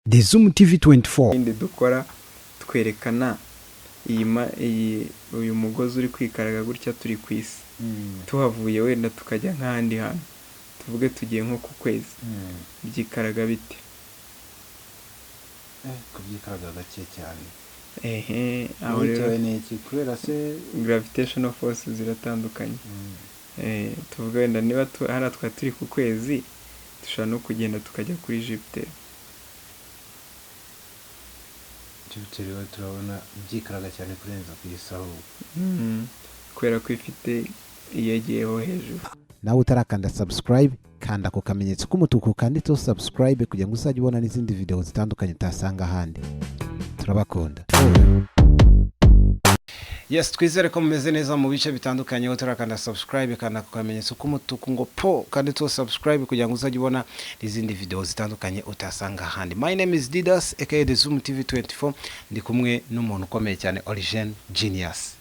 The Zoom TV 24. Ibindi dukora, twerekana iyi iyi uyu mugozi uri kwikaraga gutya turi ku isi. Tuhavuye wenda tukajya nk'ahandi hantu, tuvuge tugiye nko ku kwezi, byikaraga bite? Kubyikaraga gake cyane. Ehe, aho rero Bitewe n'iki? Kubera se gravitational force ziratandukanye. Tuvuge wenda niba hariya twari turi ku kwezi, dushobora no kugenda tukajya kuri Jupiter. Jupiter we turabona byikaraga cyane kurenza ku isi ahubwo. Kubera ko ifite iyegeyeho hejuru. Nawe utarakanda subscribe, kanda ku kamenyetso k'umutuku kanditseho subscribe kugira ngo uzajye ubona n'izindi video zitandukanye utasanga ahandi. Turabakunda. Yes, twizere ko mumeze neza mu bice bitandukanye. Aho turakanda subscribe, kanda ku kamenyetso k'umutuku ngo po kanditseho subscribe kugira ngo uzajye ubona n'izindi video zitandukanye utasanga ahandi. My name is Didas aka The Zoom TV 24. Ndi kumwe n'umuntu ukomeye cyane, Origene Genius.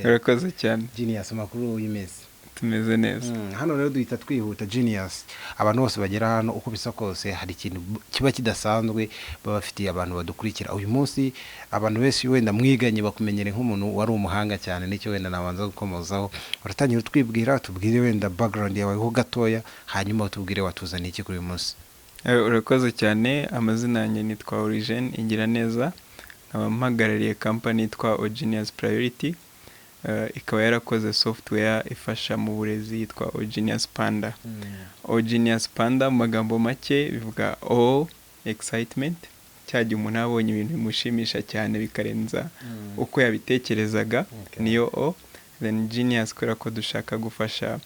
Urakoze cyane. Genius, amakuru y'iminsi? Tumeze neza. Hano rero duhita twihuta. Genius, abantu bose bagera hano, uko bisa kose hari ikintu kiba kidasanzwe baba bafitiye abantu badukurikira. Uyu munsi abantu benshi wenda mwiganye bakumenyere nk'umuntu wari umuhanga cyane. Nicyo wenda nabanza gukomozaho. Uratangira utwibwira, tubwire wenda background yawe ho gatoya, hanyuma utubwire watuzaniye iki kuri uyu munsi. Urakoze cyane. Amazina yanjye nitwa Origene Igiraneza, nkaba mpagarariye company yitwa Ogenius Priority, ikaba yarakoze software ifasha mu burezi yitwa Ogenius Panda. Ogenius Panda mu magambo make bivuga O, excitement, cya gihe umuntu aba abonye ibintu bimushimisha cyane bikarenza uko yabitekerezaga. Niyo O. Then Genius kubera ko dushaka gufasha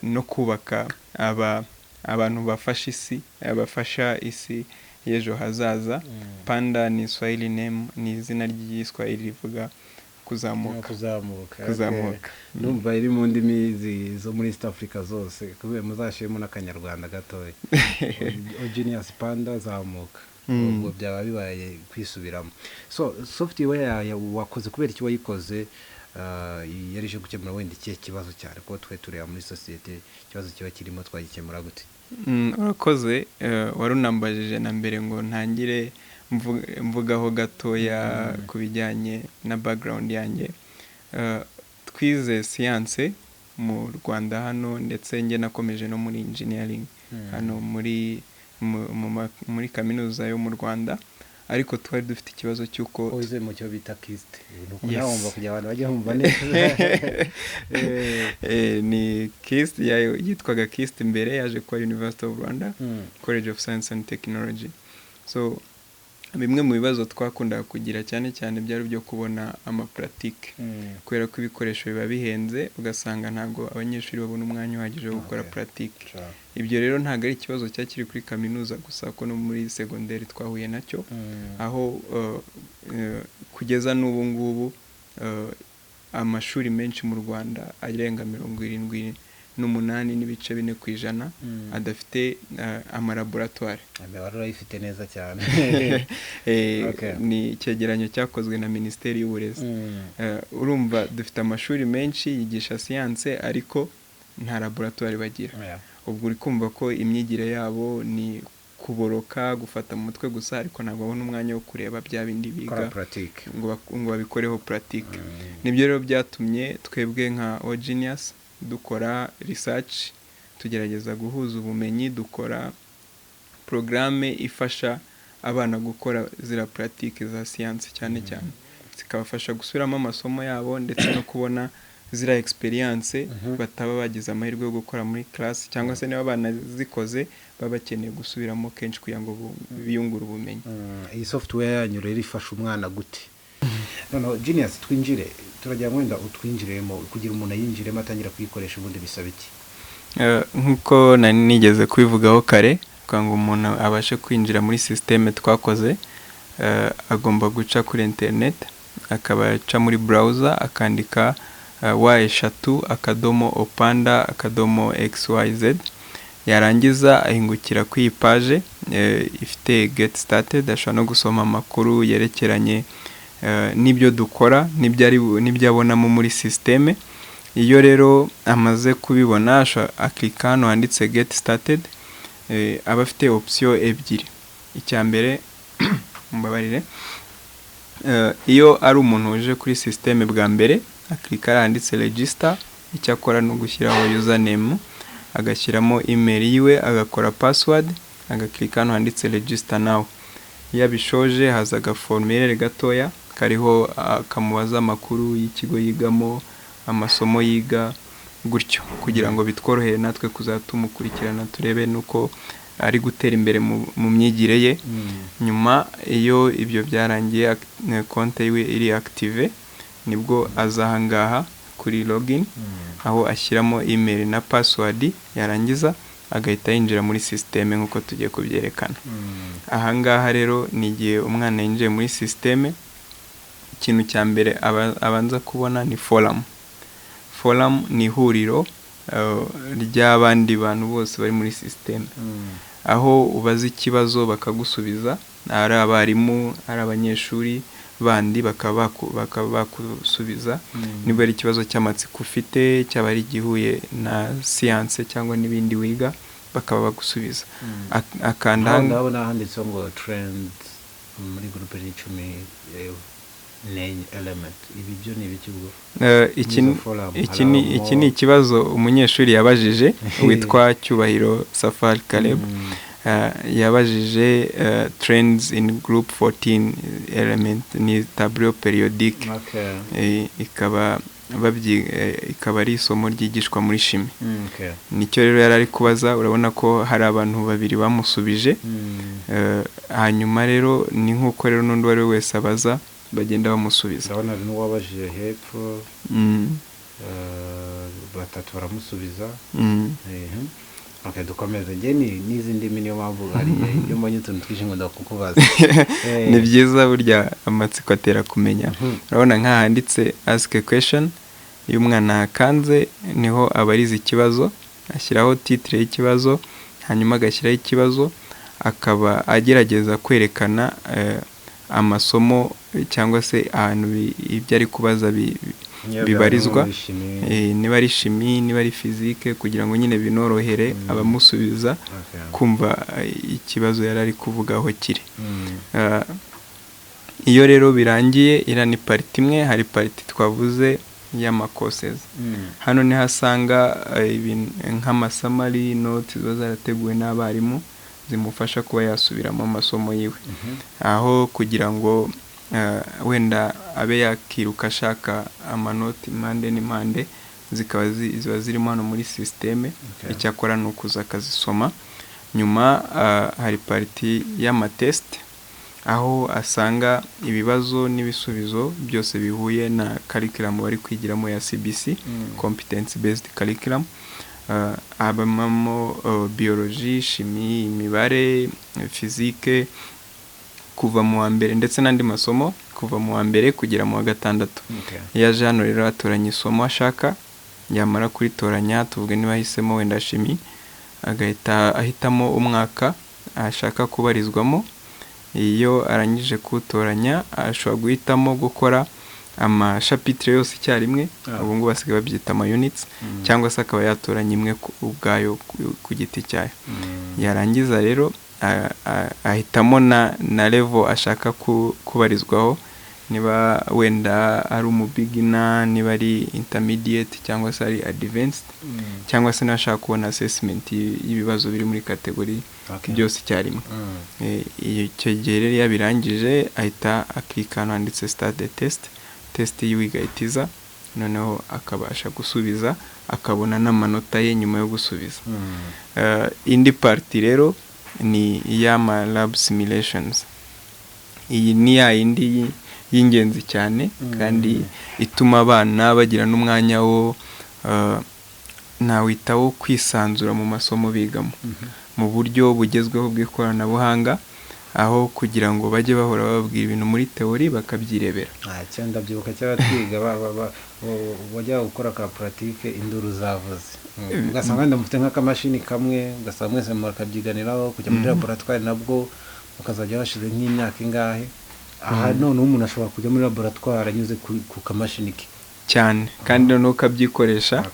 no kubaka aba abantu bafasha isi, bafasha isi y'ejo hazaza. Panda ni Swahili name, ni izina ry'igiswahili rivuga kuzamuka. Kuzamuka. Kuzamuka. Numva iri mu ndimi zo muri East Africa zose, kubera muzashiremo n'Akanyarwanda gatoya. Genius Panda, zamuka. Ubwo byaba bibaye kwisubiramo. So software yawe wakoze, kubera iki wayikoze? Yari ije gukemura wenda ikihe kibazo cyane? Kuko twe tureba muri sosiyete ikibazo kiba kirimo, twagikemura gute? Urakoze. Wari unambajije na mbere ngo ntangire mvugaho gatoya ku bijyanye na background yanjye. Twize siyanse mu Rwanda hano, ndetse njye nakomeje no muri engineering hano muri kaminuza yo mu Rwanda, ariko twari dufite ikibazo cy'uko Wize mu cyo bita KIST? Nuko Yes. nawe wumva kugira abantu bajye bumva neza. Ni KIST, yitwaga KIST mbere, yaje kuba University of Rwanda College of Science and Technology. So bimwe mu bibazo twakundaga kugira cyane cyane byari ibyo kubona amapratique, kubera ko ibikoresho biba bihenze, ugasanga ntabwo abanyeshuri babona umwanya uhagije wo gukora pratique. Ibyo rero ntabwo ari ikibazo cyari kiri kuri kaminuza gusa, ko no muri segonderi twahuye nacyo, aho kugeza n'ubu ngubu amashuri menshi mu Rwanda arenga 78.4% adafite amalaboratoire. Imibare urayifite neza cyane. Ni icyegeranyo cyakozwe na Minisiteri y'Uburezi. Urumva dufite amashuri menshi yigisha siyanse ariko nta laboratoire bagira. Ubwo uri kumva ko imyigire yabo ni kuboroka, gufata mu mutwe gusa, ariko ntabwo babona umwanya wo kureba bya bindi biga Gukora pratique. ngo babikoreho pratique. Nibyo rero byatumye twebwe nka Ogenius dukora research, tugerageza guhuza ubumenyi, dukora porogaramu ifasha abana gukora ziriya pratique za siyansi cyane cyane, zikabafasha gusubiramo amasomo yabo ndetse no kubona ziriya experience bataba bagize amahirwe yo gukora muri class, cyangwa se niba banazikoze baba bakeneye gusubiramo kenshi kugira ngo biyungure ubumenyi. Iyi software yanyu rero ifasha umwana gute? Noneho Genius, twinjire. Turagira ngo wenda utwinjiremo. Kugira umuntu ayinjiremo atangira kuyikoresha, ubundi bisaba iki? Nk'uko nari nigeze kubivugaho kare, kugira ngo umuntu abashe kwinjira muri système twakoze, agomba guca kuri internet, akaba aca muri browser akandika w3.opanda.xyz. Yarangiza ahingukira kuri iyi page ifite get started. Ashobora no gusoma amakuru yerekeranye n'ibyo dukora, n'ibyo abonamo muri système. Iyo rero amaze kubibona, akirika hano handitse get started. Aba afite option ebyiri. Icya mbere, mumbabarire, iyo ari umuntu uje kuri système bwa mbere, akirika handitse "register". Icyo akora ni ugushyiraho username, agashyiramo email yiwe, agakora password, agakirika hano handitse "register now". Iyo abishoje, haza agaformulaire gatoya kariho kamubaza amakuru y'ikigo yigamo, amasomo yiga, gutyo kugira ngo bitworohere natwe kuzatumukurikirana, turebe nuko ari gutera imbere mu myigire ye. Nyuma iyo ibyo byarangiye, konti yiwe iri active, nibwo aza ahangaha kuri login, aho ashyiramo email na password, yarangiza agahita yinjira muri système nk'uko tugiye kubyerekana. Ahangaha rero ni igihe umwana yinjiye muri système. Ikintu cya mbere abanza kubona ni forum. Forum ni ihuriro ry'abandi bantu bose bari muri système, aho ubaza ikibazo bakagusubiza, ari abarimu, ari abanyeshuri bandi, bakaba bakusubiza. Niba ari ikibazo cy'amatsiko ufite, cyaba ari igihuye na siyanse cyangwa n'ibindi wiga, bakaba bagusubiza. Akanda. Ndabona handitseho ngo "trend muri groupe 10 n'enye element". Ibi byo ni ibiki ubwo? Iki ni ikibazo umunyeshuri yabajije witwa Cyubahiro Safari Caleb. Yabajije "trends in group 14 element", ni tableau périodique, ikaba ari isomo ryigishwa muri chimie. Nicyo rero yari ari kubaza. Urabona ko hari abantu babiri bamusubije. Hanyuma rero ni nk'uko rero n'undi uwo ari we wese abaza, bagenda bamusubiza. Ndabona hari n'uwabajije hepfo, batatu baramusubiza. Okay, dukomeze. Njye ni n'izi ndimi, niyo mpamvu hari igihe iyo mbonye utuntu twinshi ngo ndakukubaza. Ni byiza, burya amatsiko atera kumenya. Urabona nk'aha handitse "ask a question", iyo umwana ahakanze niho abariza ikibazo, ashyiraho titre y'ikibazo, hanyuma agashyiraho ikibazo, akaba agerageza kwerekana amasomo cyangwa se ahantu ibyo ari kubaza Niyo bibarizwa. byaba muri chimie. Niba ari chimie, niba ari physique, kugira ngo nyine binorohere abamusubiza kumva ikibazo yari ari kuvuga aho kiri. Iyo rero birangiye, iriya ni partie imwe. Hari partie twavuze y'ama courses. Hano niho asanga nk'ama summary notes ziba zarateguwe n'abarimu, zimufasha kuba yasubiramo amasomo yiwe, aho kugira ngo wenda abe yakiruka ashaka amanoti impande n'impande, zikaba ziba zirimo hano muri système. Icyakora ni ukuza akazisoma. Nyuma hari partie y'ama test, aho asanga ibibazo n'ibisubizo byose bihuye na curriculum bari kwigiramo ya CBC, competence based curriculum. Habamo biologie, chimie, imibare, physique, kuva mu wa mbere, ndetse n'andi masomo kuva mu wa mbere kugera mu wa gatandatu. Iyo aje hano rero, atoranya isomo ashaka. Yamara kuritoranya, tuvuge niba ahisemo wenda chimie, agahita ahitamo umwaka ashaka kubarizwamo. Iyo arangije kuwutoranya, ashobora guhitamo gukora ama chapitre yose icyarimwe, ubu ngubu basigaye babyita ama units, cyangwa se akaba yatoranya imwe ubwayo ku giti cyayo. Yarangiza rero ahitamo na level ashaka kubarizwaho, niba wenda ari umu beginner, niba ari intermediate, cyangwa se ari advanced, cyangwa se niba ashaka kubona assessment y'ibibazo biri muri category byose icyarimwe. Icyo gihe rero iyo abirangije, ahita akirika ahantu handitse "start the test". Test yiwe igahita iza, noneho akabasha gusubiza, akabona n'amanota ye nyuma yo gusubiza. Indi partie rero ni iy'ama lab simulations. Iyi ni ya yindi y'ingenzi cyane kandi ituma abana bagira n'umwanya wo nawita wo kwisanzura mu masomo bigamo, mu buryo bugezweho bw'ikoranabuhanga, aho kugira ngo bajye bahora bababwira ibintu muri théorie, bakabyirebera. Cyangwa ndabyibuka kera twiga, wajyaga gukora ka pratique, induru zavuze, ugasanga wenda mufite nk'akamashini kamwe, ugasanga mwese murakabyiganiraho. Kujya muri laboratoire nabwo ukazajya hashize nk'imyaka ingahe. Aha noneho umuntu ashobora kujya muri laboratoire anyuze ku kamashini ke. Cyane, kandi noneho ukabyikoresha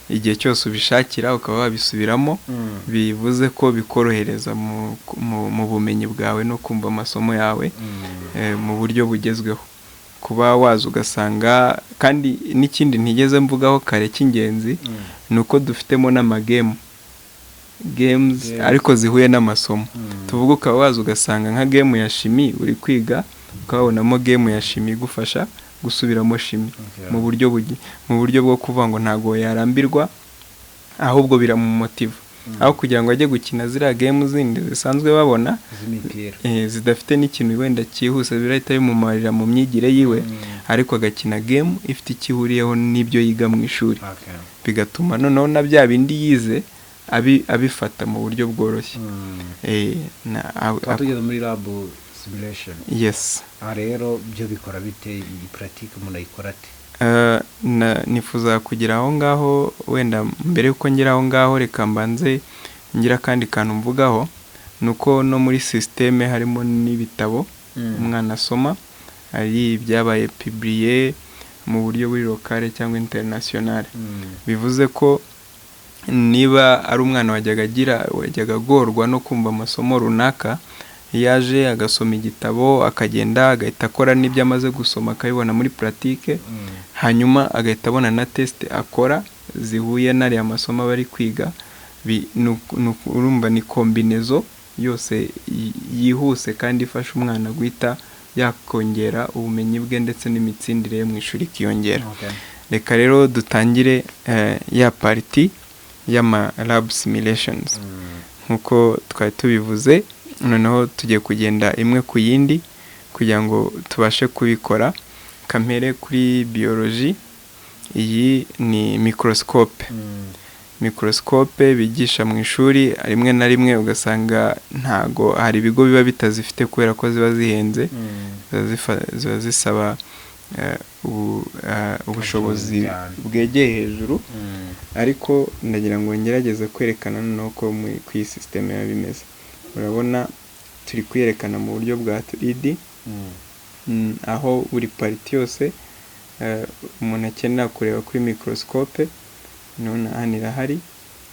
igihe cyose ubishakira, ukaba wabisubiramo. Bivuze ko bikorohereza mu bumenyi bwawe no kumva amasomo yawe mu buryo bugezweho. Kuba waza ugasanga, kandi n'ikindi ntigeze mvugaho kare cy'ingenzi, ni uko dufitemo n'amagame, games, Games. ariko zihuye n'amasomo. Tuvuga ukaba waza ugasanga nka game ya chimie uri kwiga, ukabonamo game ya chimie igufasha gusubiramo chimie mu buryo bwo kuvuga ngo ntabwo yarambirwa, ahubwo biramumotiva, aho kugira ngo ajye gukina ziriya game zindi zisanzwe babona z'imipira, zidafite n'ikintu wenda cyihuse birahita bimumarira mu myigire yiwe, ariko agakina game ifite icyo ihuriyeho n'ibyo yiga mu ishuri, bigatuma noneho na bya bindi yize abifata mu buryo bworoshye. Tuba tugeze muri lab simulation. Yes. Aha rero byo bikora bite? Iyi pratique umuntu ayikora ate? Nifuza kugira aho ngaho. Wenda mbere yuko ngera aho ngaho, reka mbanze ngira akandi kantu mvugaho, ni uko no muri système harimo n'ibitabo umwana asoma, hari ibyabaye publié mu buryo buri locale cyangwa internationale. Bivuze ko niba ari umwana wajyaga agorwa no kumva amasomo runaka, iyo aje agasoma igitabo, akagenda agahita akora n'ibyo amaze gusoma, akabibona muri pratique, hanyuma agahita abona na test akora zihuye n'ariya masomo aba ari kwiga, urumva ni combinaison yose yihuse kandi ifasha umwana guhita yakongera ubumenyi bwe, ndetse n'imitsindire ye mu ishuri ikiyongera. Reka rero dutangire ya partie y'ama lab simulations. Nk'uko twari tubivuze, noneho tugiye kugenda imwe ku yindi kugira ngo tubashe kubikora. Kamere kuri biology, iyi ni microscope. Microscope bigisha mu ishuri, rimwe na rimwe ugasanga ntago, hari ibigo biba bitazifite kubera ko ziba zihenze, ziba zisaba ubushobozi cyane. bwegeye hejuru. Ariko ndagira ngo ngerageze kwerekana noneho ko ku iyi système biba bimeze. Urabona turi kuyerekana mu buryo bwa 3D, aho buri partie yose umuntu akenera kureba kuri microscope none hano irahari.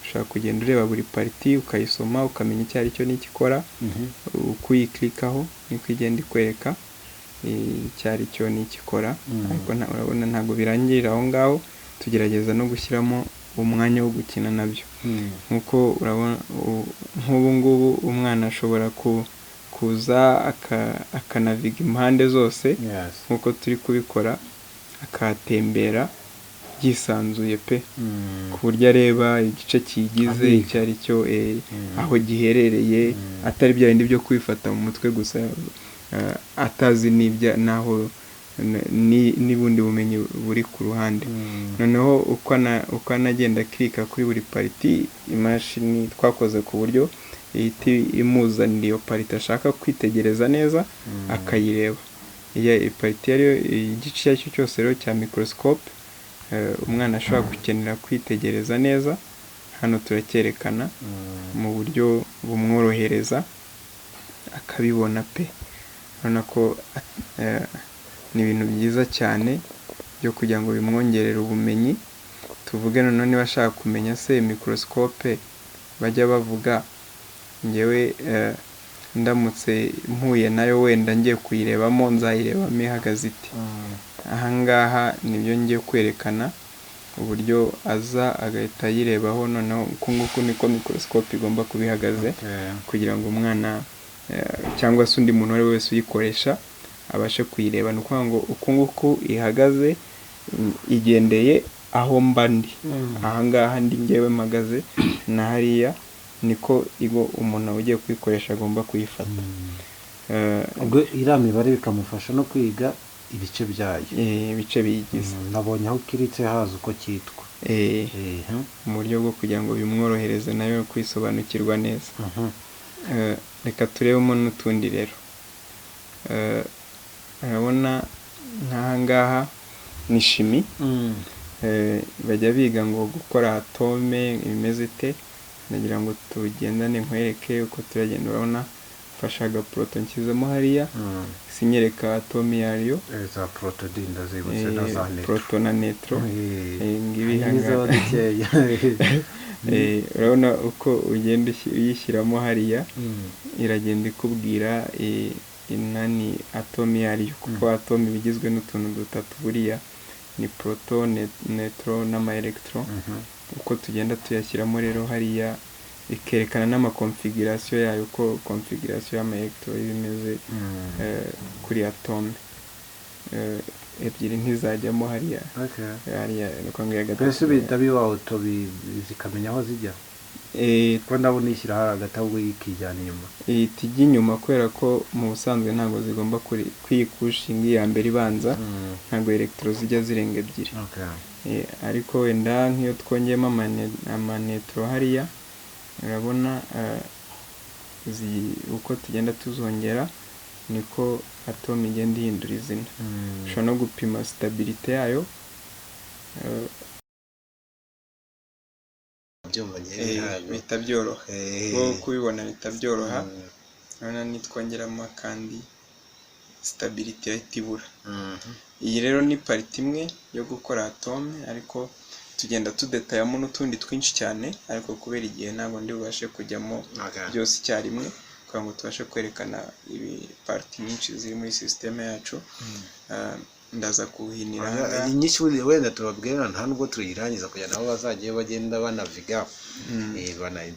Ushobora kugenda ureba buri partie, ukayisoma, ukamenya icyo ari cyo n'icyo ikora. Uko uyikirikaho niko igenda ikwereka icyo ari cyo n'icyo ikora. Ariko urabona ntabwo birangirira aho ngaho, tugerageza no gushyiramo umwanya wo gukina nabyo. Nk'uko urabona, nk'ubu ngubu umwana ashobora kuza akanaviga impande zose nk'uko turi kubikora, akahatembera yisanzuye pe, ku buryo areba igice kiyigize Ahiga. icyo ari cyo, aho giherereye, atari bya bindi byo kwifata mu mutwe gusa, atazi n'ibya n'aho n'ubundi bumenyi buri ku ruhande. Noneho uko anagenda akirika kuri buri partie, imashini twakoze ku buryo ihita imuzanira iyo partie ashaka kwitegereza neza, akayireba. Iyo partie ariyo, igice icyo ari cyo cyose rero cya microscope umwana ashobora gukenera kwitegereza neza, hano turacyerekana mu buryo bumworohereza, akabibona pe. Urabona ko ni ibintu byiza cyane byo kugira ngo bimwongerere ubumenyi. Tuvuge noneho niba ashaka kumenya se microscope bajya bavuga, ngewe ndamutse mpuye nayo, wenda ngiye kuyirebamo, nzayirebamo ihagaze ite? Ahangaha nibyo ngiye kwerekana, uburyo aza agahita ayirebaho. Noneho uku nguku niko microscope igomba kuba ihagaze, kugira ngo umwana cyangwa se undi muntu uwo ari we wese uyikoresha abashe kuyireba. Ni ukuvuga ngo uku nguku ihagaze, igendeye aho mba ndi, ahangaha ndi ngewe mpagaze na hariya, niko igo umuntu ugiye kuyikoresha agomba kuyifata. Ubwo iriya mibare bikamufasha no kwiga ibice byayo. Ibice biyigize. Nabonye aho kiritse haza uko cyitwa. Mu buryo bwo kugira ngo bimworohereze nayo kwisobanukirwa neza. Reka turebemo n'utundi rero. Urabona nk'aha ngaha ni chimie. Bajya biga ngo gukora atome imeze ite. Ndagira ngo tugendane nkwereke uko turagenda. Urabona Mfashe agaproton nshyizemo hariya, sinyereka atome yayo. Za proton ndazibutse na za neutron. Proton na neutron. Ngibi nizo hanga. Dukeya. Urabona uko ugenda uyishyiramo hariya, iragenda ikubwira inani atome iyo ariyo, kuko atome iba igizwe n'utuntu dutatu buriya: ni proton, neutron n'ama electron. Uko tugenda tuyashyiramo rero hariya, ikerekana n'amaconfiguration yayo, uko configuration y'ama electron iba imeze kuri atome. Ebyiri ntizajyamo hariya. Hariya ni uko ngiyo gatatu. Mbese bihita biba auto, zikamenya aho zijya? Kuko ndabona ishyira hagati, ahubwo ikijyana inyuma. Ihita ijya inyuma kubera ko mu busanzwe ntabwo zigomba kuri iyi couche iya mbere ibanza, ntabwo electron zijya zirenga ebyiri. Ariko wenda nk'iyo twongeyemo amaneutron hariya, urabona uko tugenda tuzongera niko atome igenda ihindura izina. Ushobora no gupima stabilité yayo. Byumva njyewe ntabwo. Bihita byoroha kuko kubibona bihita byoroha. Urabona nitwongeramo akandi, stabilité irahita ibura. Iyi rero ni partie imwe yo gukora atome, ariko tugenda tudetayamo n'utundi twinshi cyane, ariko kubera igihe ntabwo ndi bubashe kujyamo byose icyarimwe, kugira ngo tubashe kwerekana ibi parties nyinshi ziri muri système yacu. Ndaza kuhinira aha ngaha. Ni nyinshi wenda tubabwira, nta nubwo tuyirangiza, kugira nabo bazajye bagenda banaviga.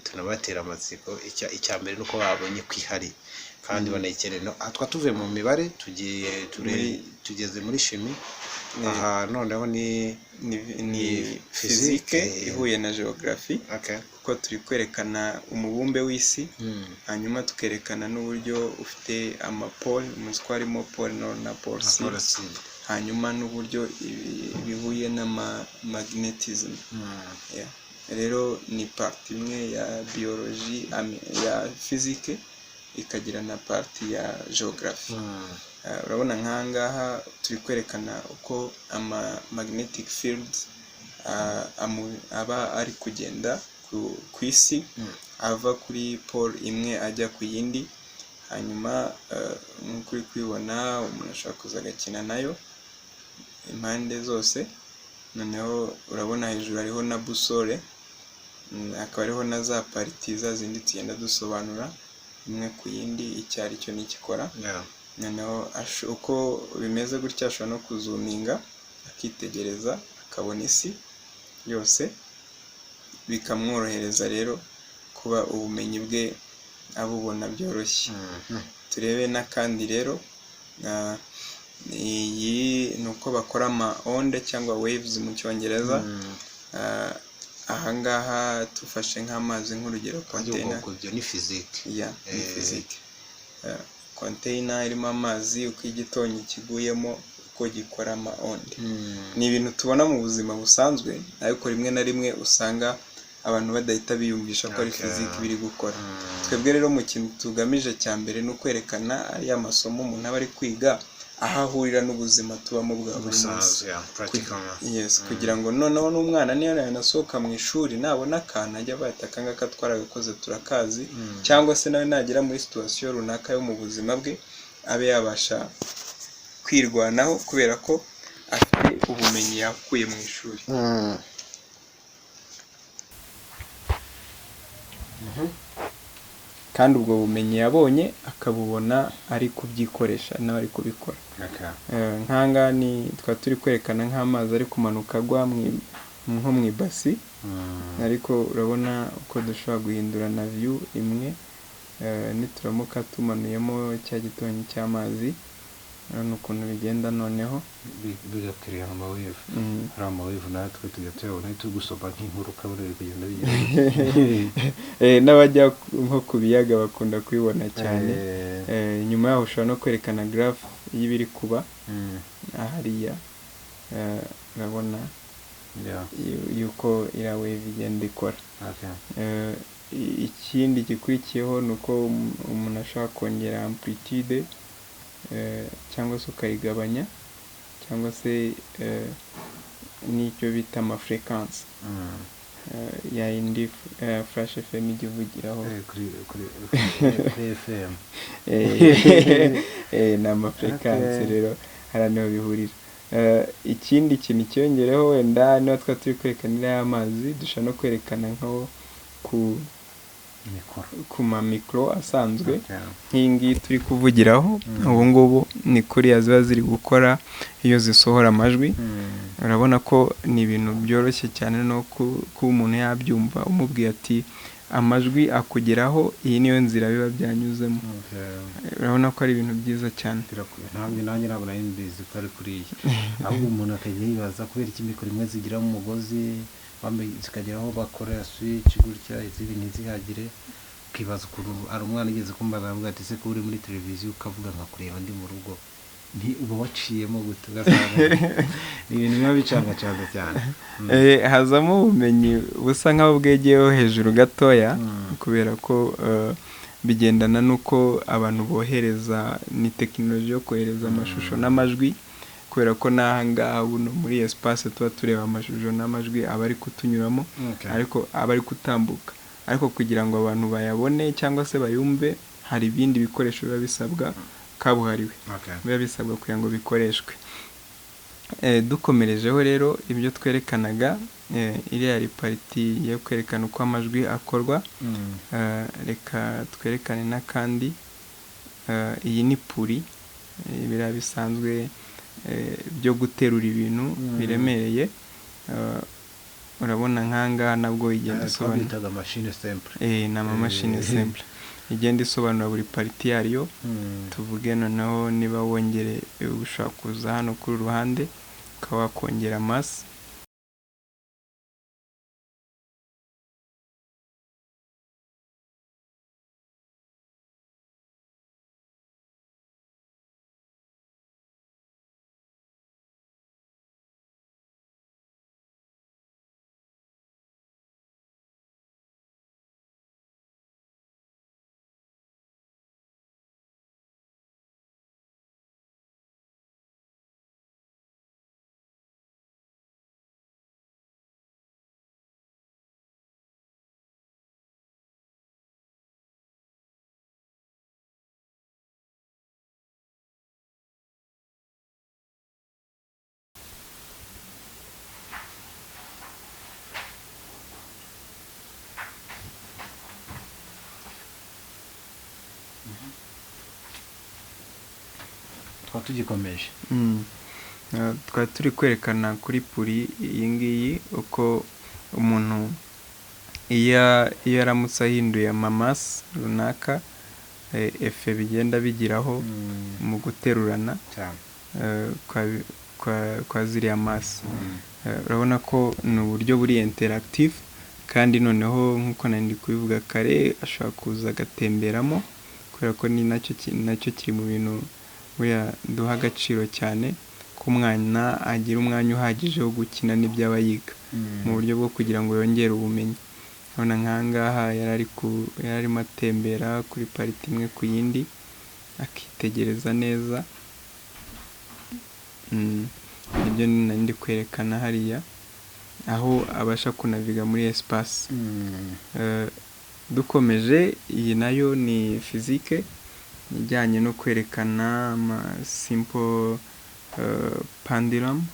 Tunabatera amatsiko. Icya mbere ni uko babonye ko ihari kandi banayikeneye. No, aha twa tuvuye mu mibare, tugiye tugeze muri chimie. Aha noneho ni Ni ni physique physique, ihuye na geography, kuko turi kwerekana umubumbe w'isi, hanyuma tukerekana n'uburyo ufite amapole, muzi ko harimo pole nord na pole sud, pole sud. Hanyuma n'uburyo bihuye n'ama magnetism. Yeah. Rero ni partie imwe ya biologie, ya physique, ikagira na partie ya geography. Urabona nk'aha ngaha turi kwerekana uko ama magnetic fields aba ari kugenda ku isi, ava kuri pole imwe ajya ku yindi. Hanyuma nk'uko uri kubibona, umuntu ashobora kuza agakina nayo impande zose. Noneho urabona hejuru hariho na boussole, hakaba hariho na za parties za zindi tugenda dusobanura imwe ku yindi icyo ari cyo n'ikikora. Noneho uko bimeze gutya, ashobora no kuzuminga akitegereza, akabona isi yose, bikamworohereza rero kuba ubumenyi bwe abubona byoroshye. Turebe n'akandi rero. Iyi ni uko bakora ama onde cyangwa waves mu Cyongereza. Ahangaha tufashe nk'amazi nk'urugero, container. Ubwoko ibyo ni physique. Ya, ni physique. Container irimo amazi, uko igitonyi kiguyemo, uko gikora ama onde. Ni ibintu tubona mu buzima busanzwe, ariko rimwe na rimwe usanga abantu badahita biyumvisha ko ari physique biri gukora. Twebwe rero mu kintu tugamije cya mbere ni ukwerekana ariya masomo umuntu aba ari kwiga aho ahurira n'ubuzima tubamo bwa buri munsi. Busanzwe, yeah, practical. Yes, kugira ngo noneho n'umwana niyo yanasohoka mu ishuri, nabona akantu ajya bahita aka ngaka twaragakoze, turakazi, cyangwa se nawe nagera muri situation runaka yo mu buzima bwe, abe yabasha kwirwanaho kubera ko afite ubumenyi yakuye mu ishuri. Kandi ubwo bumenyi yabonye akabubona ari kubyikoresha, nawe ari kubikora. Nk'ahangaha ni twaba turi kwerekana nk'amazi ari kumanuka agwa nko mu ibasi, ariko urabona uko dushobora guhindura na view imwe, nituramuka tumanuyemo cya gitonyi cy'amazi, urabona ukuntu bigenda noneho. Bigakiriya amawave. Hari amawave natwe tujya tuyabona turi gusoma nk'inkuru, ukabona biri kugenda bigira. N'abajya nko ku biyaga bakunda kubibona cyane. Nyuma yaho ushobora no kwerekana graph y'ibiri kuba hariya. Urabona yuko iriya wave igenda ikora. Ikindi gikurikiyeho ni uko umuntu ashobora kongera amplitude, cyangwa se ukayigabanya, cyangwa se n'icyo bita amafréquence. Ya yindi Flash FM ijya ivugiraho. Kuri FM. Ni amafrequence rero, hariya niho bihurira. Ikindi kintu cyiyongereho, wenda niba twaba turi kwerekana iriya y'amazi, dushobora no kwerekana nko ku mikoro, ku ma micro asanzwe nk'iyi ngiyi turi kuvugiraho ubu ngubu. Ni kuriya ziba ziri gukora iyo zisohora amajwi. Urabona ko ni ibintu byoroshye cyane no kuba umuntu yabyumva, umubwiye ati amajwi akugeraho, iyi niyo nzira biba byanyuzemo. Urabona ko ari ibintu byiza cyane. Ntabwo nanjye ntabwo nari mbizi ko ari kuriya, ahubwo umuntu akajya yibaza kubera iki mikoro imwe zigiramo umugozi, zikagera aho bakorera switch gutya, izindi ntizihagire. Ukibaza ukuntu hari umwana ugeze kumbaza aravuga ati: "Se ko uri muri televiziyo ukavuga nkakureba ndi mu rugo, nti uba waciyemo gute?" Ugasanga ni ibintu biba bicangacanga cyane. Hazamo ubumenyi busa nk'aho bwegeyeho hejuru gatoya, kubera ko bigendana n'uko abantu bohereza, ni tekinoloji yo kohereza amashusho n'amajwi, kubera ko n'aha ngaha buno muri espace tuba tureba amashusho n'amajwi aba ari kutunyuramo, ariko aba ari gutambuka, ariko kugira ngo abantu bayabone cyangwa se bayumve hari ibindi bikoresho biba bisabwa kabuhariwe, biba bisabwa kugira ngo bikoreshwe. Dukomerejeho rero ibyo twerekanaga, iriya yari partie yo kwerekana uko amajwi akorwa. Reka twerekane n'akandi. Iyi ni pulley, biriya bisanzwe byo guterura ibintu biremereye. Urabona nk'ahangaha nabwo igenda isobanura. Twabitaga machine simple. Ni amamashini simple, igenda isobanura buri partie yaryo. Tuvuge noneho niba wongere, ushobora kuza hano kuri uru ruhande ukaba wakongera masse. Tukaba tugikomeje. Twari turi kwerekana kuri pulley iyi ngiyi uko umuntu iyo aramutse ahinduye amamasse runaka, effet bigenda bigiraho mu guterurana cyane kwa ziriya masse. Urabona ko ni uburyo buri interactive, kandi noneho nk'uko nari ndi kubivuga kare, ashobora kuza agatemberamo, kubera ko ni nacyo kiri mu bintu buriya duha agaciro cyane, ko umwana agira umwanya uhagije wo gukina n'ibyo aba yiga, mu buryo bwo kugira ngo yongere ubumenyi. Urabona nk'aha ngaha yari arimo atembera kuri partie imwe ku yindi, akitegereza neza. Nibyo nari ndi kwerekana hariya, aho abasha kunaviga muri espace. Dukomeje, iyi nayo ni physique ijyanye no kwerekana ama simple pendulum,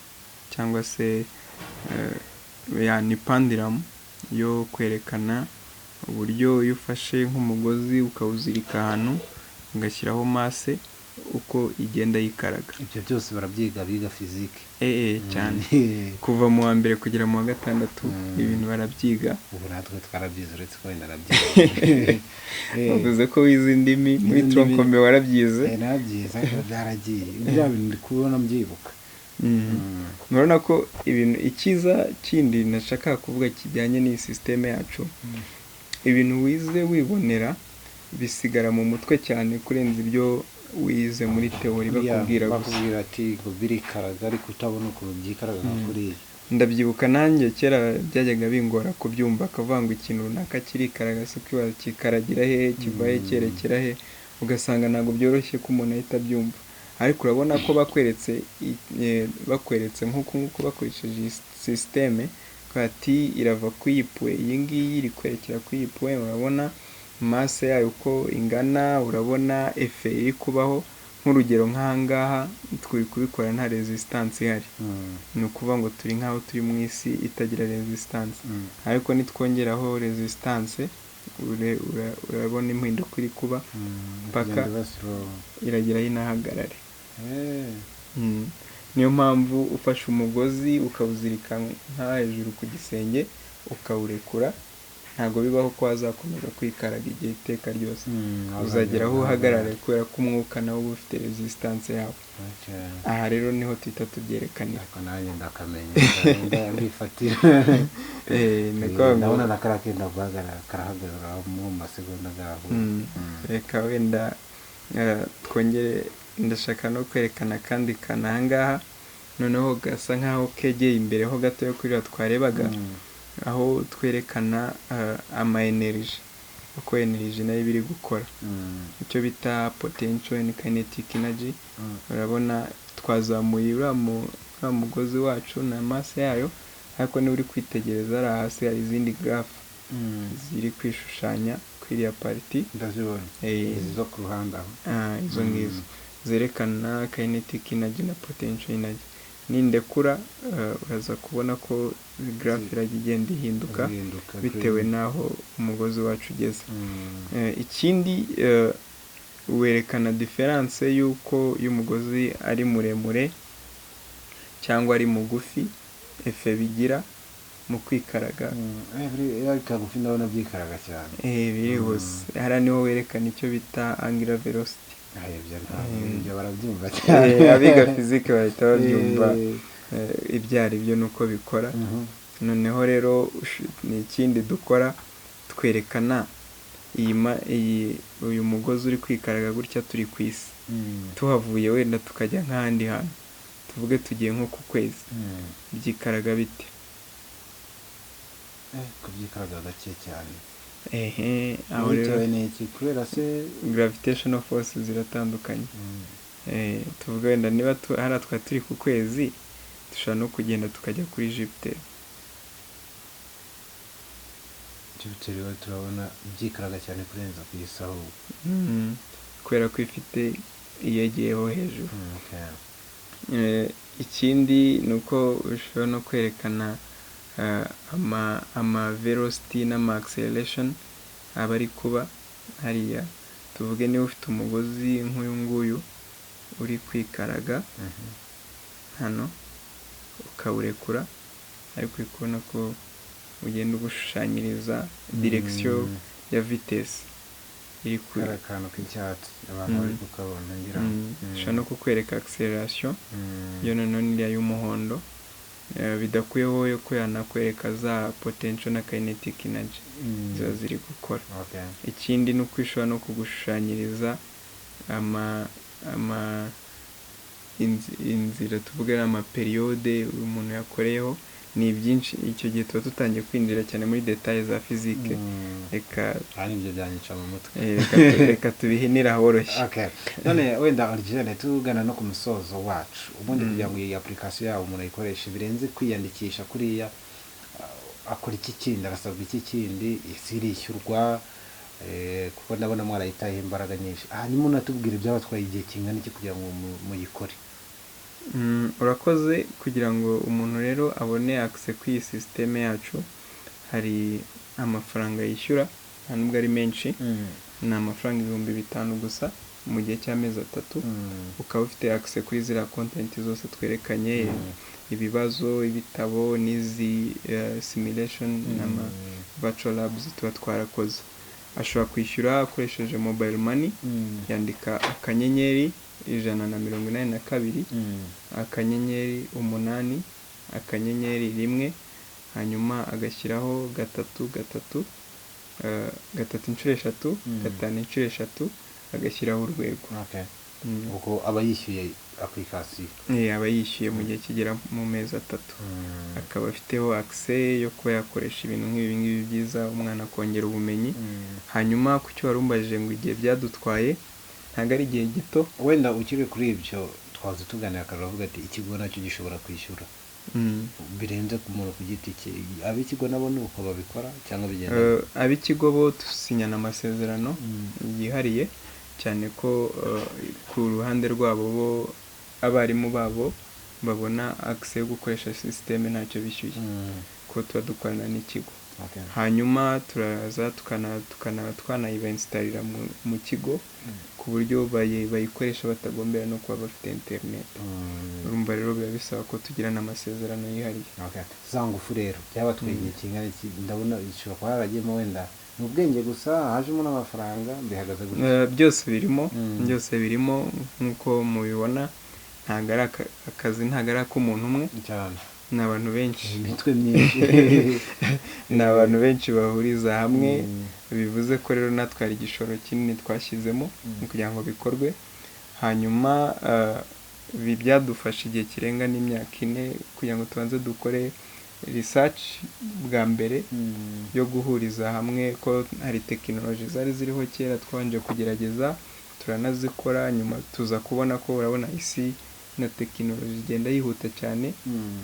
cyangwa se ya ni pendulum yo kwerekana uburyo iyo ufashe nk'umugozi ukawuzirika ahantu ugashyiraho masse, uko igenda yikaraga. Ibyo byose barabyiga, biga physique? Cyane, kuva mu wa mbere kugera mu wa gatandatu ibintu barabyiga. Ubu natwe twarabyize, uretse ko wenda narabyize. Bavuze ko wize indimi muri Indimi. Tronc commun, warabyize? Narabyize ariko byaragiye, bya bintu ndi kubona mbyibuka. Murabona ko ibintu, icyiza kindi nashaka kuvuga kijyanye n'iyi système yacu, ibintu wize wibonera bisigara mu mutwe cyane kurenza ibyo wize muri théorie bakubwira gusa. Bakubwira ati ngo birikaraga, ariko utabona ukuntu byikaraga nka kuriya. Ndabyibuka nanjye kera byajyaga bingora kubyumva, akavuga ngo ikintu runaka kirikaraga, se ukibaza kikaragira he, kiva he, cyerekera he, ugasanga ntabwo byoroshye ko umuntu ahita abyumva. Ariko urabona ko bakweretse, bakweretse nk'uku nguku bakoresheje iyi système. Ati irava ku iyi point, iyi ngiyi iri kwerekera ku iyi point. Urabona masse yayo uko ingana, urabona effet iri kubaho. Nk'urugero, nk'ahangaha turi kubikora nta resistance ihari, ni ukuvuga ngo turi nk'aho turi mu isi itagira resistance, ariko nitwongeraho resistance urabona impinduka iri kuba paka Kugenda iba slow. Irageraho inahagarare. Niyo mpamvu ufashe umugozi ukawuzirika nka hejuru ku gisenge, ukawurekura, ntabwo bibaho ko wazakomeza kwikaraga igihe iteka ryose. Uzagera aho uhagarare kubera ko umwuka nawo uba ufite resistance yawo. Aha rero niho tuhita tubyerekanira. Ariko nanjye ndakamenya, ndifatira. Ni ukuvuga ngo Ndabona na kariya kenda guhagarara, karahagarara mu masegonda gaho. Reka wenda twongere, ndashaka no kwerekana akandi kantu ahangaha noneho gasa nkaho kegeye imbere ho gatoya kuri twarebaga, aho twerekana ama energy, uko energy nayo iba iri gukora, icyo bita potential and kinetic energy. Urabona twazamuye uriya mugozi wacu na masse yayo, ariko niba uri kwitegereza hariya hasi hari izindi graph ziri kwishushanya kuri iriya partie. Ndazibona. Izi zo ku ruhande aho. Ah, izo ngizo zerekana kinetic energy na potential energy. Nindekura uraza kubona ko graph irajya igenda ihinduka zihinduka bitewe green. n'aho umugozi wacu ugeze. Ikindi werekana différence y'uko iyo umugozi ari muremure cyangwa ari mugufi, effet bigira mu kwikaraga. Iyo ari kagufi ndabona byikaraga cyane. Birihuse. Hariya niho werekana icyo bita angular velocity. Ah, ibyo ntabwo, ibyo barabyumva cyane. Abiga fizike bahita babyumva ibyo ari byo nuko bikora. Noneho rero ni ikindi dukora, twerekana iyi uyu mugozi uri kwikaraga gutya turi ku isi, tuhavuye wenda tukajya nk'ahandi hantu, tuvuge tugiye nko ku kwezi, byikaraga bite? Kubyikaraga gake cyane. Ehe, aho rero Bitewe n'iki? Kubera se gravitational force ziratandukanye. Tuvuge wenda niba hariya twari turi ku kwezi, dushobora no kugenda tukajya kuri Jupiter. Jupiter we turabona byikaraga cyane kurenza ku isi ahubwo. Kubera ko ifite iyegeyeho hejuru. Okay. Ikindi ni uko ushobora no kwerekana ama velocity n'ama acceleration aba ari kuba hariya. Tuvuge niba ufite umugozi nk'uyu nguyu uri kwikaraga hano, ukawurekura, ariko uri kubona ko ugenda ugushushanyiriza direction ya vitesse iri ku Kariya kantu k'icyatsi abantu bari kukabona ngira ngo. Ushobora no kukwereka acceleration yo noneho n'iriya y'umuhondo. Bidakuyeho yo ko yanakwereka za potential na kinetic energy ziba ziri gukora. Ikindi ni uko ishobora no kugushushanyiriza ama inzira, tuvuge ari ama période umuntu yakoreyeho. Ni byinshi, icyo gihe tuba tutangiye kwinjira cyane muri détails za physique. Reka Kandi ibyo byanyica mu mutwe. Reka tubihinire ahoroshye. Okay. None wenda Origene, tugana no ku musozo wacu, ubundi kugira ngo iyi application yabo umuntu ayikoreshe birenze kwiyandikisha kuriya, akora iki kindi? Arasabwa iki kindi? Ese irishyurwa? Kuko ndabona mwarayitayeho imbaraga nyinshi. Hanyuma unatubwira ibyabatwaye igihe kingana iki kugira ngo muyikore. Urakoze. Kugira ngo umuntu rero abone access kuri iyi système yacu, hari amafaranga yishyura, nta nubwo ari menshi, ni amafaranga 5000 gusa mu gihe cy'amezi 3, ukaba ufite access kuri ziriya content zose twerekanye, ibibazo, ibitabo n'izi simulation n'ama virtual labs tuba twarakoze. Ashobora kwishyura akoresheje mobile money, yandika *182 *8*1, hanyuma agashyiraho 3 3 3 inshuro 3, 5 inshuro 3, agashyiraho urwego. Ubwo aba yishyuye application? Aba yishyuye mu gihe kigera mu mezi 3, akaba afiteho access yo kuba yakoresha ibintu nk'ibi ngibi byiza, umwana akongera ubumenyi. Hanyuma ku cyo wari umbajije ngo igihe byadutwaye, ntabwo ari igihe gito. Wenda ukiri kuri ibyo, twaza tuganira, akaravuga ati ikigo nacyo gishobora kwishyura. Birenze ku muntu ku giti cye, ab'ikigo nabo ni uko babikora cyangwa bigenda? Ab'ikigo bo dusinyana amasezerano yihariye, cyane ko ku ruhande rwabo bo abarimu babo babona access yo gukoresha système ntacyo bishyuye, ko tuba dukorana n'ikigo. Hanyuma turaza tukana twanayiba-installira mu kigo, ku buryo bayikoresha batagombera no kuba bafite internet. Urumva rero biba bisaba ko tugirana amasezerano yihariye. Okay. Za ngufu rero byabatwaye igihe kingana iki? Ndabona bishobora kuba haragiyemo, wenda ni ubwenge gusa, hajemo n'amafaranga, bihagaze gutya? Byose birimo. Byose birimo. Nk'uko mubibona, ntabwo ari akazi, ntabwo ari ak'umuntu umwe. Ni abantu benshi. Imitwe myinshi. Ni abantu benshi bahuriza hamwe. Bivuze ko rero natwe hari igishoro kinini twashyizemo kugira ngo bikorwe. Hanyuma ibi byadufashe igihe kirenga n'imyaka 4 kugira ngo tubanze dukore research bwa mbere yo guhuriza hamwe, ko hari tekinoloji zari ziriho kera twabanje kugerageza, turanazikora, nyuma tuza kubona ko, urabona, isi na tekinoloji igenda yihuta cyane,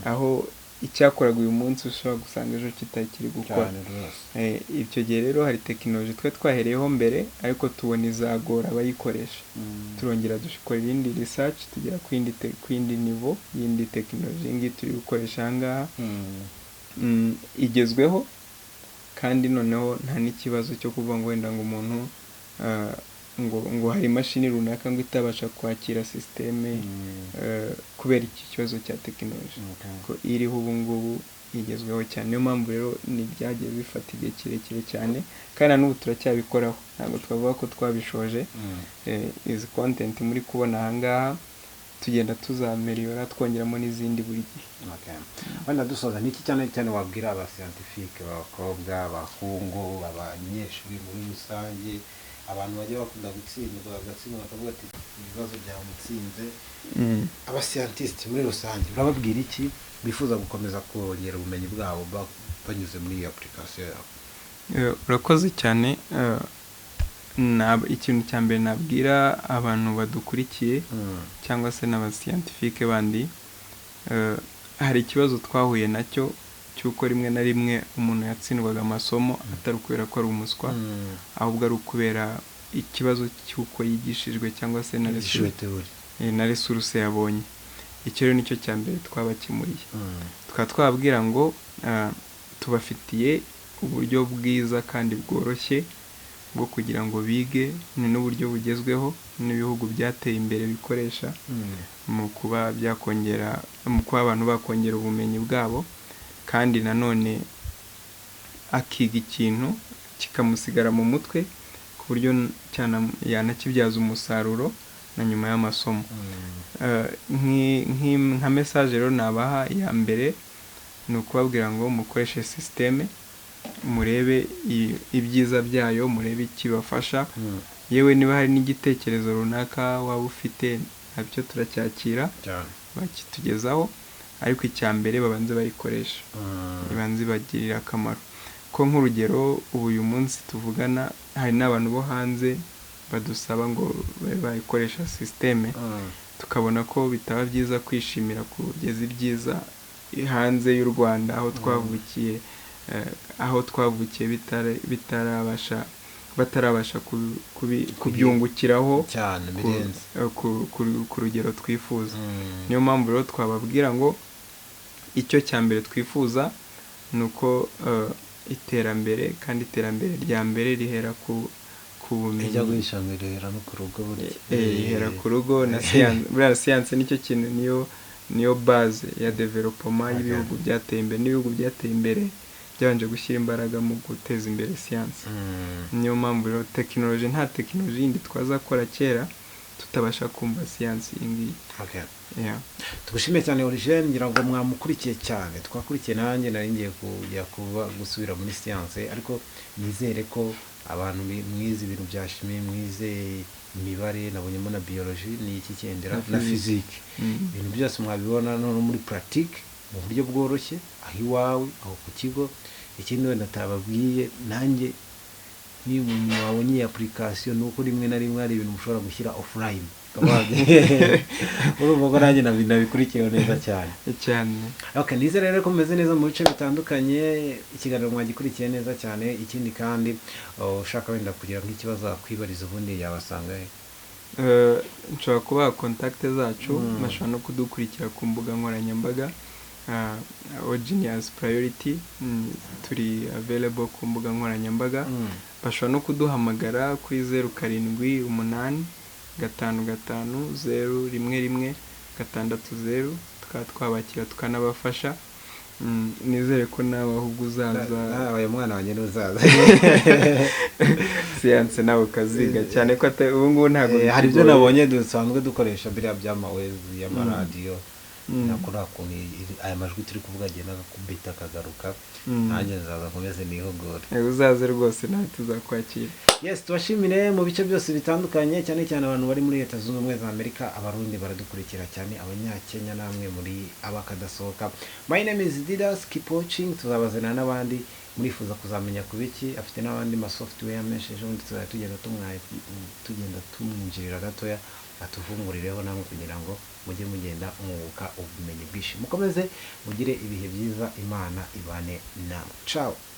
aho icyakoraga uyu munsi ushobora gusanga ejo kitakiri gukora. Cyane rwose. Icyo gihe rero hari tekinoloji twe twahereyeho mbere, ariko tubona izagora abayikoresha. Turongera dukora irindi research, tugera ku yindi niveau y'indi tekinoloji. Iyi ngiyi turi gukoresha aha ngaha igezweho, kandi noneho nta n'ikibazo cyo kuvuga ngo wenda ngo umuntu ngo hari imashini runaka ngo itabasha kwakira système kubera iki kibazo cya tekinoloji. Ko iriho ubu ngubu igezweho cyane. Niyo mpamvu rero ni byagiye bifata igihe kirekire cyane, kandi na n'ubu turacyabikoraho, ntabwo twavuga ko twabishoje. Izi content muri kubona aha ngaha tugenda tuzameliyora, twongeramo n'izindi buri gihe. Okay. Wenda dusoza, ni iki cyane cyane wabwira abascientifique b'abakobwa, abahungu, abanyeshuri muri rusange, abantu bajya bakunda gutsindwa, bagatsindwa bakavuga ati ibibazo byamutsinze, abascientiste muri rusange urababwira iki, bifuza gukomeza kongera ubumenyi bwabo banyuze muri iyi application yawe? Urakoze cyane. Ikintu cya mbere nabwira abantu badukurikiye cyangwa se n'abascientifique bandi, hari ikibazo twahuye nacyo cy'uko rimwe na rimwe umuntu yatsindwaga amasomo atari ukubera ko ari umuswa, ahubwo ari ukubera ikibazo cy'uko yigishijwe cyangwa se na Yigishijwe théorie. Na resource yabonye. Icyo rero nicyo cya mbere twabakemuriye. Tukaba twababwira ngo tubafitiye uburyo bwiza kandi bworoshye bwo kugira ngo bige, ni n'uburyo bugezweho n'ibihugu byateye imbere bikoresha mu kuba byakongera, mu kuba abantu bakongera ubumenyi bwabo, kandi nanone akiga ikintu kikamusigara mu mutwe ku buryo yanakibyaza umusaruro na nyuma y'amasomo. Nka message rero nabaha iya mbere ni ukubabwira ngo mukoreshe système, murebe ibyiza byayo, murebe ikibafasha. Yewe niba hari n'igitekerezo runaka waba ufite, nabyo turacyakira, bakitugezaho. Ariko icya mbere babanze bayikoresha, ibanze ibagirire akamaro. Ko nk'urugero ubu uyu munsi tuvugana hari n'abantu bo hanze badusaba ngo babe bayikoresha système, tukabona ko bitaba byiza kwishimira kugeza ibyiza hanze y'u Rwanda aho twavukiye, aho twavukiye bitarabasha, batarabasha kubyungukiraho cyane birenze ku rugero twifuza. Niyo mpamvu rero twababwira ngo icyo cya mbere twifuza ni uko iterambere, kandi iterambere rya mbere rihera ku bumenyi. Ijya guhisha ngo irihera no ku rugo burya. Ihera ku rugo na siyanse. Buriya siyanse nicyo kintu, niyo base ya développement y'ibihugu byateye imbere, n'ibihugu byateye imbere byabanje gushyira imbaraga mu guteza imbere siyanse. Niyo mpamvu rero tekinoloji, nta tekinoloji yindi twazakora kera tutabasha kumva siyanse iyi ngiyi. Yeah. Tugushimiye cyane, Origene. Ngira ngo mwamukurikiye cyane, twakurikiye. Nanjye nari ngiye kujya kuba gusubira muri siyanse, ariko nizere ko abantu mwize ibintu bya chimie, mwize imibare, nabonyemo na biologie, ni iki cyendera Na na physique. physique, ibintu byose mwabibona none muri pratique mu buryo bworoshye, aho iwawe, aho ku kigo. Ikindi wenda atababwiye, nanjye niba umuntu wabonye iyi application, ni uko rimwe na rimwe hari ibintu mushobora gushyira offline. Urumva ko nanjye nabikurikiyeho neza cyane. Cyane. Okay, nizere rero ko mumeze neza mu bice bitandukanye, ikiganiro mwagikurikiye neza cyane. Ikindi kandi, ushaka wenda kugira nk'ikibazo akwibariza, ubundi yabasanga he? Nshobora kubaha contact zacu, bashobora no kudukurikira ku mbuga nkoranyambaga, Ogenius Priority, turi available ku mbuga nkoranyambaga. Bashobora no kuduhamagara kuri 0785501160, tukaba twabakira tukanabafasha. Nizere ko nawe ahubwo uzaza. Nawe mwana wanjye ntuzaza. Siyanse nawe ukaziga cyane ko ubu ngubu ntabwo Hari ibyo bikigoye. nabonye dusanzwe dukoresha, biriya by'amawezi y'amaradiyo, nakuriya kuntu aya majwi turi kuvuga agenda agakubita akagaruka. Nanjye nzaza nkomeze nihugure. Uzaze rwose, nawe tuzakwakira. Yes, tubashimire mu bice byose bitandukanye, cyane cyane abantu bari muri Leta Zunze Ubumwe za Amerika. Abarundi baradukurikira cyane, Abanyakenya, namwe muri abakadasohoka. My name is Didas, keep watching. Tuzabazanira n'abandi murifuza kuzamenya ku biki, afite n'abandi ma software menshi. Ejo bundi tuzajya tugenda tumwinjirira gatoya, atuvungurireho namwe kugira ngo mujye mugenda mwunguka ubumenyi bwinshi. Mukomeze mugire ibihe byiza, Imana ibane namwe. Ciao.